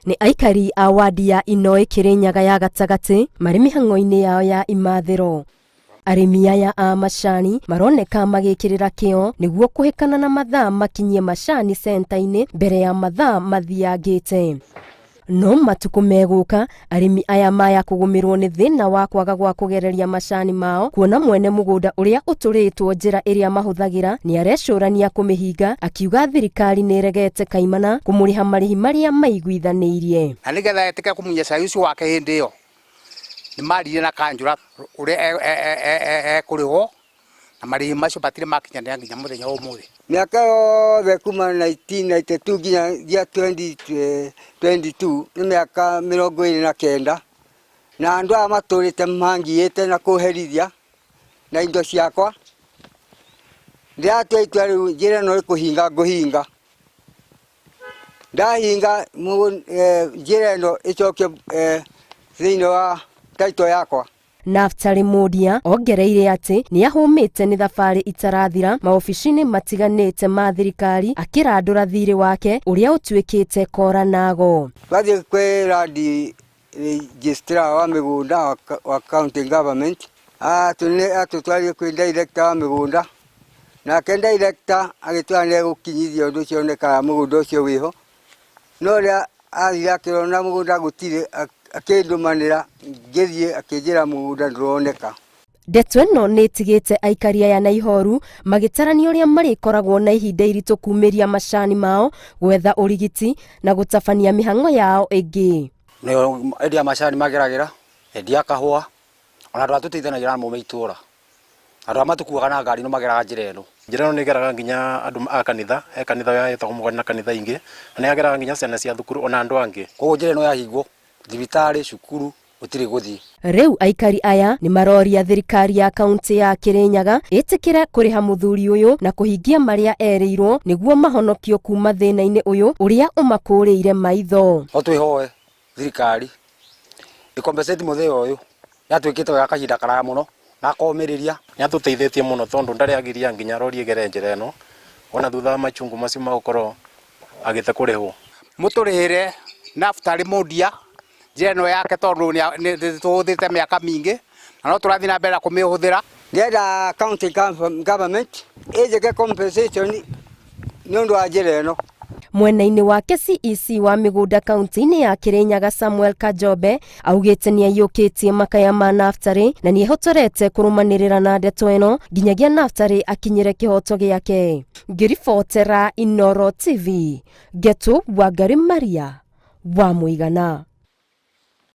Nĩ aikari a wadi ya Inoĩ Kĩrĩnyaga ya gatagatĩ marĩ mĩhang'o-inĩ yao ya imathĩro. Arĩmi aya a macani maroneka magĩkĩrĩra kĩo nĩguo kũhĩkana na mathaa makinyie macani centa-inĩ mbere ya mathaa mathiangĩte. No matukũ megũka, arĩmi aya maya kũgũmĩrwo nĩ thĩna wa kwaga gwa kũgereria macani mao kuona mwene mũgũnda ũrĩa ũtũrĩtwo njĩra ĩrĩa mahũthagĩra nĩ arecũrania kũmĩhinga akiuga thirikari nĩ ĩregete kaimana kũmũrĩha marĩhi marĩa maiguithanĩirie. Na nĩgetha etĩkĩre kũmunya cai ũcio wake hĩndĩ ĩyo, nĩ maririe na kanjũra ũrĩa ekũrĩhwo na marĩhi macio matirĩ makinyanĩra nginya mũthenya wa ũmũthĩ. Mĩaka yothe kuma 1992 nginya 2022 nĩ mĩaka 29, na andũ aya matũrĩte mangiĩte na kũherithia na indo ciakwa. Ndĩratua itua rĩu njĩra ĩno nĩ kũhinga ngũhinga. Ndahinga njĩra ĩno ĩcokio thĩinĩ wa title yakwa. Naftali Mundia ongereire atĩ nĩ ahũmĩte nĩ thabarĩ itarathira maobici-inĩ matiganĩte ma thirikari akĩrandũra thirĩ wake ũrĩa ũtuĩkĩte kora nago. Twathiĩ kwĩ land registrar wa mĩgũnda wa county government atũtwarire kwĩ director wa mĩgũnda, nake director agĩtwĩra nĩ egũkinyithia ũndũ ũcio one kana mũgũnda ũcio wĩho. No rĩrĩa athire akĩona mũgũnda gũtirĩ, akĩndũmanĩra ngĩthiĩ akĩnjĩra mũgũnda ndũroneka. Ndeto ĩno nĩ ĩtigĩte aikari aya na ihoru magĩtarania ũrĩa marĩkoragwo na ihinda iritũ kumĩria macani mao, gwetha ũrigiti na gũtabania mĩhang'o yao ĩngĩ. Nĩo endia macani mageragĩra, endia kahũa, ona andũ arĩa tũteithanagia namo me itũra. Andũ arĩa matũkuaga na ngari no mageraga njĩra ĩno. Njĩra ĩno nĩ ĩgeraga nginya andũ a kanitha, he kanitha ĩtagwo Mũgani na kanitha ingĩ, na nĩ yageraga nginya ciana cia thukuru ona andũ angĩ. Koguo njĩra ĩno yahingwo, thibitarĩ, cukuru, gũtirĩ gũthiĩ. Rĩu aikari aya nĩ maroria thirikari ya kaunti ya Kĩrĩnyaga ĩtĩkĩre kũrĩha mũthuri ũyũ na kũhingia marĩa erĩirwo nĩguo mahonokio kuma thĩna-inĩ ũyũ ũrĩa ũmakũrĩire maitho. No twĩhoe thirikari ĩ compensate mũthee ũyũ, nĩ atwĩkĩte wega kahinda karaya mũno na akomĩrĩria. Nĩ atũteithĩtie mũno tondũ ndarĩ agiria nginya rori ĩgere njĩra ĩno ona thutha wa machungu macio ma gũkorwo agĩte kũrĩhwo. Mũtũrĩhĩre Naftali Mundia njĩra ĩno yake tondũ nĩ tũhũthĩrĩte mĩaka mĩingĩ na no tũrathiĩ na mbere na kũmĩhũthĩra. Ndĩrenda county government ĩnjĩke compensation nĩ ũndũ wa njĩra ĩno. Mwena-inĩ wake CEC wa mĩgũnda kaunti-inĩ ya Kĩrĩnyaga Samuel Kajobe augĩte nĩ aiyũkĩtie makaya ma Naftali na nĩ ehotorete kũrũmanĩrĩra na ndeto ĩno nginyagia Naftali akinyĩre kĩhoto gĩake. Ngĩribotera Inooro TV, Ngetu Wangari Maria wa Mũigana.